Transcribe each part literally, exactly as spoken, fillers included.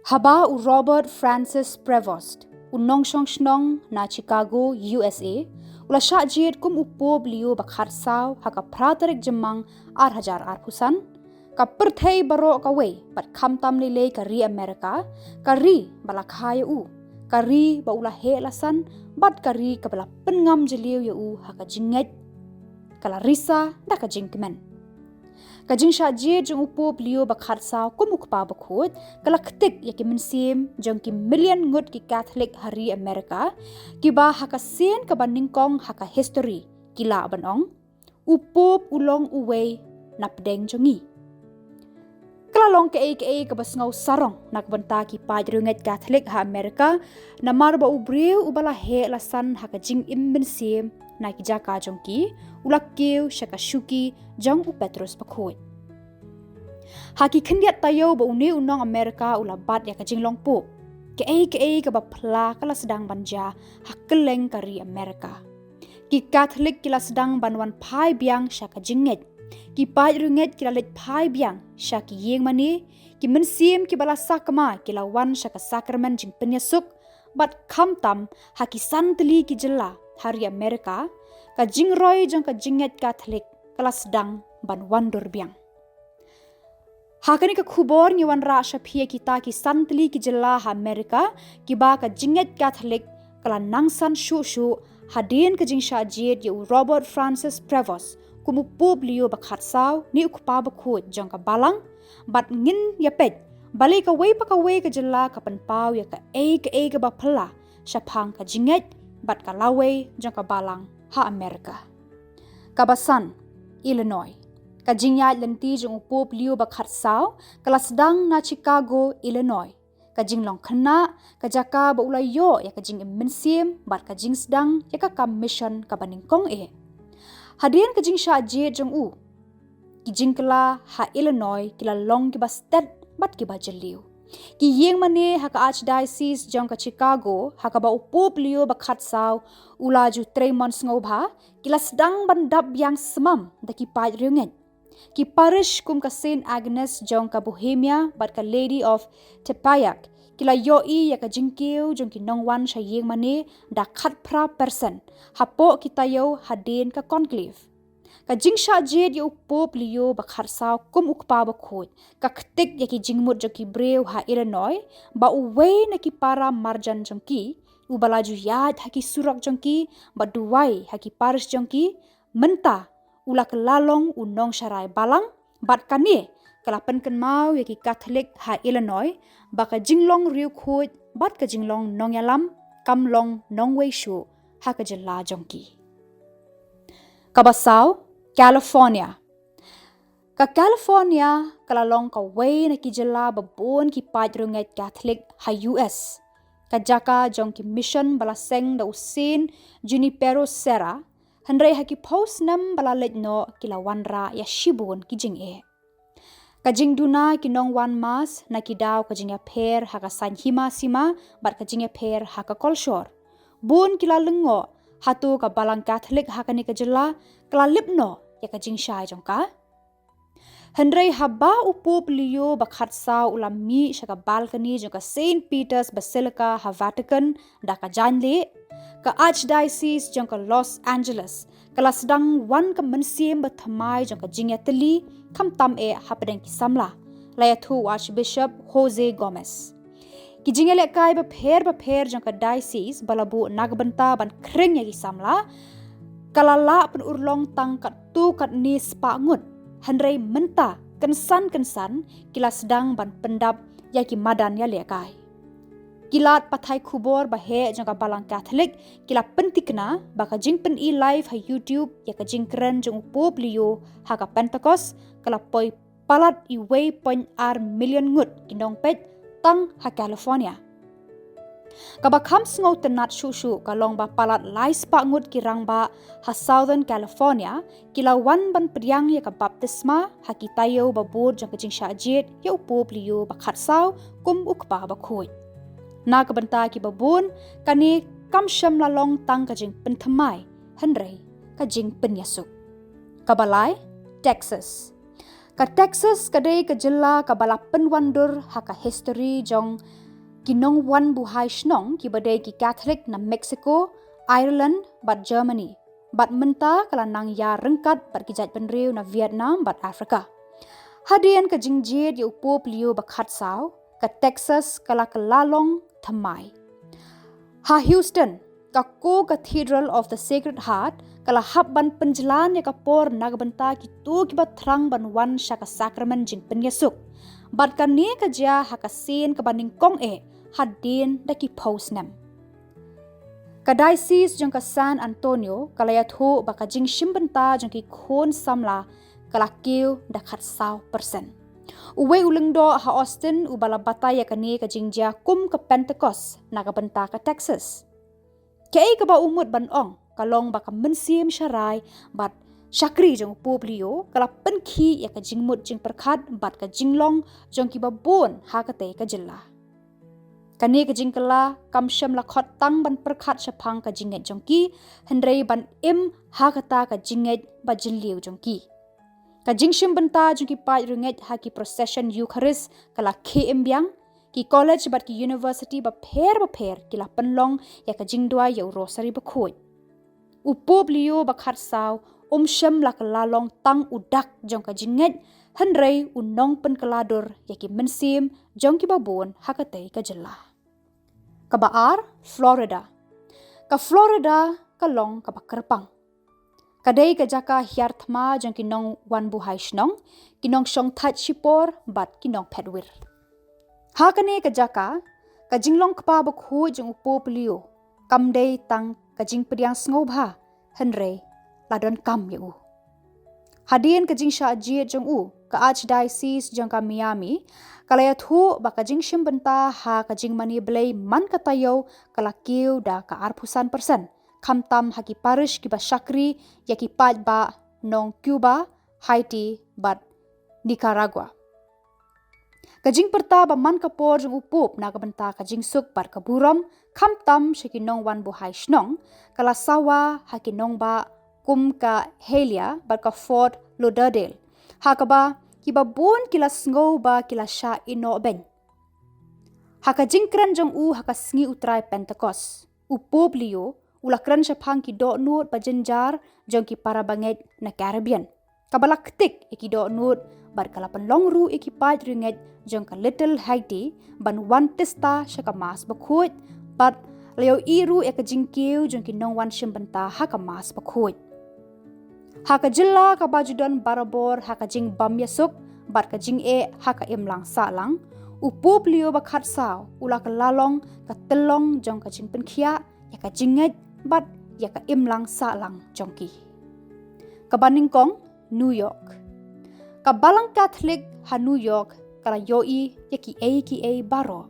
Haba u Robert Francis Prevost, u nongshong shnong na Chicago, U S A, u la shah jied kum u Pope Leo ba khatsaw ha ka phra tarik Jymmang ar hajar arphew san, ka pyrthei baroh kawei, bad khamtam lei lei ka ri Amerika, ka ri ba la kha ïa u, ka ri ba u la heh la san, bad ka ri kaba la pynngam jylliew ïa u ha ka jingngeit, ka la risa da ka jingkmen. Ka jingshah jied jong u Pope Leo ba khatsaw kum u Kpa Bakhuid ka la ktik ïa ki mynsiem jong ki million ngut ki Katholik ha ri Amerika, kiba ha ka sien kaba nyngkong ha ka histori ki lah ban ong, u Pope u long uwei napdeng jong ngi. Ka la long kaei kaei kaba sngew sarong na ka bynta ki paid riewngeit Katholik ha Amerika, namar ba u briew uba la heh la san ha ka jingim mynsiem na ki jaka jong ki, u la kiew sha ka shuki jong u Petrus Bakhuid. Ha ki khyndiat taïew ba une u nong Amerika u la bat ïa ka jinglong Pope, kaei kaei kaba phylla ka la sdang ban jia ha kylleng ka ri Amerika. Ki Katholik ki la sdang ban wan phai biang sha ka jingngeit. Ki paid riewngeit ki la leit phai biang sha ki ïingmane, ki mynsiem kiba la sakma ki la wan sha ka sakramen jingpynïasuk, bad khamtam ha ki san tylli ki jylla ha ri Amerika, ka jingroi jong ka jingngeit Katholik ka la sdang ban wandur biang. Ha kane ka khubor ngi wanrah sha phi ïa kita ki san tylli ki jylla ha Amerika, kiba ka jingngeit Katholik ka la nangsan shuh shuh hadien ka jingshah jied ïa u Robert Francis Prevost kum u Pope Leo ba khatsaw ne u Kpa Bakhuid jong ka Balang, bad ngin ïa peit balei kawei pa kawei ka jylla ka pynpaw ïa kaei kaei kaba phylla shaphang ka jingngeit bad ka lawei jong ka Balang ha Amerika. Kaba san, Illinois. Ka jingïaid lynti jong u Pope Leo ba khatsaw ka la sdang na Chicago, Illinois. Ka jinglong khynnah, ka jaka ba u la ïoh ïa ka jingim mynsiem bad ka jingsdang ïa ka kam mission kaba nyngkong eh. Hadien ka jingshah jied jong u, ki jingkylla ha Illinois ki la long kiba stet bad kiba jylliew. Ki ïingmane ha ka Archdiocese jong ka Chicago, ha kaba u Pope Leo ba khatsaw u la ju trei mon sngewbha, ki la sdang ban dap biang smam da ki paid riewngeit. Ki parish kum ka Saint Agnes jong ka Bohemia bad ka Lady of Tepeyac ki la ïohi ïa ka jingkiew jong ki nongwan sha ïingmane da khatphra percent hapoh ki taïew hadien ka conclave. Ka jingshah jied ïa u Pope Leo ba khatsaw kum u Kpa Bakhuid ka ktik ïa ki jingmut jong ki briew ha Illinois, ba uwei na ki para marjan jong ki, uba la ju ïaid ha ki surok jong ki bad duwai ha ki parish jong ki, mynta u la kylla long u nongsharai Balang, bad kane ka la pynkynmaw ïa ki Katholik ha Illinois ba ka jinglong riewkhuid bad ka jinglong nongïalam kam long nongwei shuh ha ka jylla jong ki. Kaba saw, California. Ka California ka la long kawei na ki jylla ba bun ki paid riewngeit Katholik ha U S. Ka jaka jong ki mission ba la seng da u Saint Junipero Serra, hynrei ha ki phew snem ba la leit noh ki la wanrah ïa shibun ki jingeh. Ka jingduna ki nongwan mass na ki daw ka jingïapher ha ka saiñ hima sima bad ka jingïapher ha ka kolshor. Bun ki la lyngngoh, hato ka Balang Katholik ha kane ka jylla ka la lip noh ïa ka jingshai jong ka? Hynrei haba u Pope Leo ba khatsaw u la mih sha ka balcony jong ka Saint Peter's Basilica ha Vatican da ka jaiñlieh, ka Archdiocese jong ka Los Angeles ka la sdang wan ka mynsiem bathymmai jong ka jingïatylli, khamtam eh hapdeng ki samla, la ïathuh u Archbishop Jose Gomez. Ki jingïalehkai bapher bapher jong ka diocese ba la buh na ka bynta ban khring ïa ki samla ka la lah pynurlong tang katto katne spah ngut, hynrei mynta kynsan kynsan ki la sdang ban pyndap ïa ki madan ïalehkai. Ki lad pathai khubor ba heh jong ka Balang Katholik ki la pynthikna ba ka jingpyni live ha YouTube ïa ka jingkren jong u Pope Leo ha ka Pentecost ka la poi palat uwei point ar million ngut ki nongpeit tang ha California. Kaba kham sngewtynnat shuh shuh ka long ba palat lai spah ngut ki rangbah ha Southern California ki la wan ban pdiang ïa ka baptisma ha ki taïew ba bud jong ka jingshah jied ïa u Pope Leo ba khatsaw kum u Kpa Bakhuid. Na ka bynta kiba bun, kane kam shym la long tang ka jingpynthymmai, hynrei ka jingpynïasuk. Kaba lai, Texas. Ka Texas ka dei ka jylla kaba la pynwandur ha ka histori jong ki nongwan buhai shnong kiba dei ki Katholik na Mexico, Ireland bad Germany. Bad mynta ka la nang ïa ryngkat bad ki jaitbynriew na Vietnam bad Africa. Hadien ka jingjied ïa u Pope Leo ba khatsaw, ka Texas ka la kylla long thymmai. Ha Houston, ka Co-Cathedral of the Sacred Heart ka la hap ban pynjlan ïa ka por na ka bynta kito kiba thrang ban wan sha ka sakramen jingpynïasuk. Bad kane ka jia ha ka sien kaba nyngkong eh hadien da ki phew snem. Ka Diocese jong ka San Antonio ka la ïathuh ba ka jingshim bynta jong ki khun samla ka la kiew da khatsaw persen. Uwei u lyngdoh ha Austin uba la batai ïa kane ka jingjia kum ka Pentecost na ka bynta ka Texas. Kaei kaba u mut ban ong ka long ba ka mynsiem sharai bad shakri jong u Pope Leo ka la pynkhih ïa ka jingmut jingpyrkhat bad ka jinglong jong kiba bun ha katei ka jylla. Kane ka jingkylla kam shym la khot tang ban pyrkhat shaphang ka jingngeit jong ki, hynrei ban im ha kata ka jingngeit ba jylliew jong ki. Ka jingshim bynta jong ki paid riewngeit ha ki procession Eucharist ka la khie im biang. Ki college bad ki university bapher bapher ki la pynlong ïa ka jingduwai ïa u Rosary bakhuid. U Pope Leo ba khatsaw um shym la kylla long tang u dak jong ka jingngeit, hynrei u nongpynkylla dur ïa ki mynsiem jong kiba bun ha katei ka jylla. Kaba ar, Florida. Ka Florida ka long kaba kyrpang. Ka dei ka jaka hiar thma jong ki nongwan buhai shnong, ki nongshong thait shipor bad ki nongphet wir. Ha kane ka jaka, ka jinglong kpa bakhuid jong u Pope Leo kam dei tang ka jingpdiang sngewbha, hynrei la donkam ïa u. Hadien ka jingshah jied jong u, ka Archdiocese jong ka Miami ka la ïathuh ba ka jingshim bynta ha ka jingmane Blei man ka taïew ka la kiew da ka arphew san persen, khamtam ha ki parish kiba shakri ïa ki paidbah nong Cuba, Haiti bad Nicaragua. Ka jingpyrta ba man ka por jong u Pope na ka bynta ka jingsuk bad ka burom, khamtam sha ki nongwan buhai shnong, ka la sawa ha ki nongbah kum ka Hialeah bad ka Fort Lauderdale, ha kaba kiba bun ki la sngew ba ki la shah ïehnoh beiñ. Ha ka jingkren jong u ha ka sngi U Trai Pentecost, u Pope Leo u la kren shaphang ki dohnud ba jynjar jong ki para bangeit na Caribbean, kaba la ktik ïa ki dohnud bad ka la pynlong ruh ïa ki paid riewngeit jong ka Little Haiti ban wan tista sha ka Mass bakhuid, bad la ïohi ruh ïa ka jingkiew jong ki nongwan shim bynta ha ka Mass bakhuid. Ha ka jylla kaba ju don barabor ha ka jingbym ïasuk bad ka jingeh ha ka imlang sahlang, u Pope Leo ba khatsaw u la kylla long ka tyllong jong ka jingpynkhiah ïa ka jingngeit bad ïa ka imlang sahlang jong ki. Kaba nyngkong, New York. Ka Balang Katholik ha New York ka la ïohi ïa kiei kiei baroh.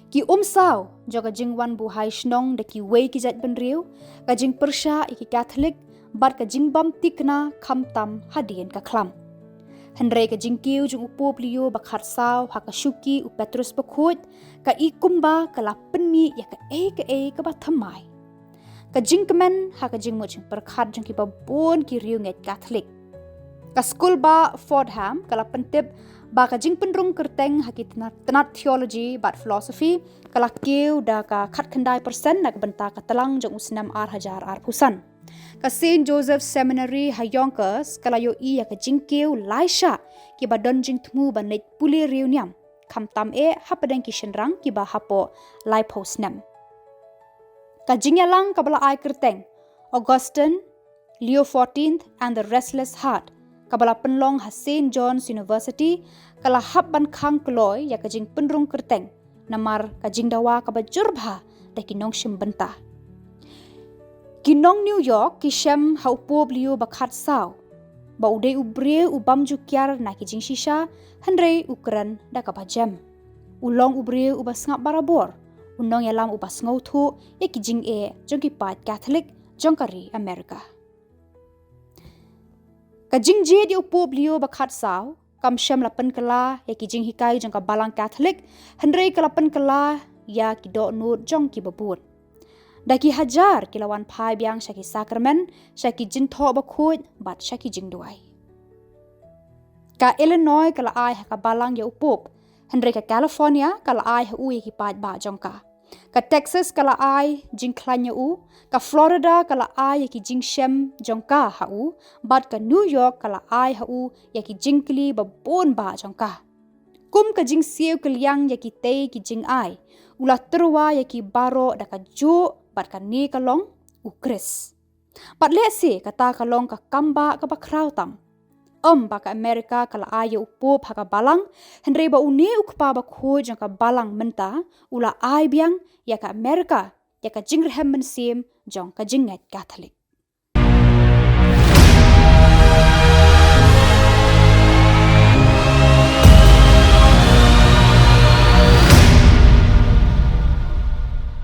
Ki umsaw jong ka jingwan buhai shnong da kiwei ki jaitbynriew, ka jingpyrshah ïa ki Katholik bad ka jingbym thikna khamtam hadien ka khlam. Hynrei ka jingkiew jong u Pope Leo ba khatsaw ha ka shuki u Petrus bakhuid ka i kumba ka la pynmih ïa kaei kaei kaba thymmai. Ka jingkmen ha ka jingmut jingpyrkhat jong kiba bun ki riewngeit Katholik. Ka skulbah Fordham ka la pyntip ba ka jingpynrung kyrteng ha ki tnat, tnat theology bad philosophy ka la kiew da ka khatkhyndai persen na ka bynta ka tlang jong u snem ar hajar arphew san. Ka Saint Joseph Seminary ha Yonkers ka la ïohi ïa ka jingkiew lai shah kiba don jingthmu ban leit pule riewniam, khamtam eh hapdeng ki shynrang kiba hapoh laiphew snem. Ka jingïalang kaba la ai kyrteng Augustine, Leo fourteenth and the Restless Heart, kaba la pynlong ha Saint John's University, ka la hap ban khang kloi ïa ka jingpynrung kyrteng, namar ka jingdawa kaba jur bha da ki nongshim bynta. Ki nong New York ki shem ha u Pope Leo ba khatsaw ba u dei u briew u bym ju kiar na ki jingshisha, hynrei u kren da kaba jem. U long u briew uba sngap barabor, u nongïalam uba sngewthuh ïa ki jingeh jong ki paid Katholik jong ka ri Amerika. Ka jingjied ïa u Pope Leo ba khatsaw kam shym la pynkylla ïa ki jinghikai jong ka Balang Katholik, hynrei ka la pynkylla ïa ki dohnud jong kiba bun. Da ki hajar ki la wan phai biang sha ki sakramen, sha ki jingthoh bakhuid bad sha ki jingduwai. Ka Illinois ka la ai ha ka Balang ïa u Pope, hynrei ka California ka la ai ha u ïa ki paidbah jong ka. Ka Texas ka la ai jingkhlaiñ ïa u, ka Florida ka la ai ïa ki jingshem jong ka ha u, bad ka New York ka la ai ha u ïa ki jingkylli babun bah jong ka. Kum ka jingsiew kylliang ïa kitei ki jingai, u la tyrwa ïa ki baroh da kajuh bad kane ka long u Khrist. Bad lehse kata ka long ka kambah kaba khraw tam. Ym ba ka Amerika ka la ai ïa u Pope ha ka Balang, hynrei ba une u Kpa Bakhuid jong ka Balang mynta u la ai biang ïa ka Amerika ïa ka jingrhem mynsiem jong ka jingngeit Katholik.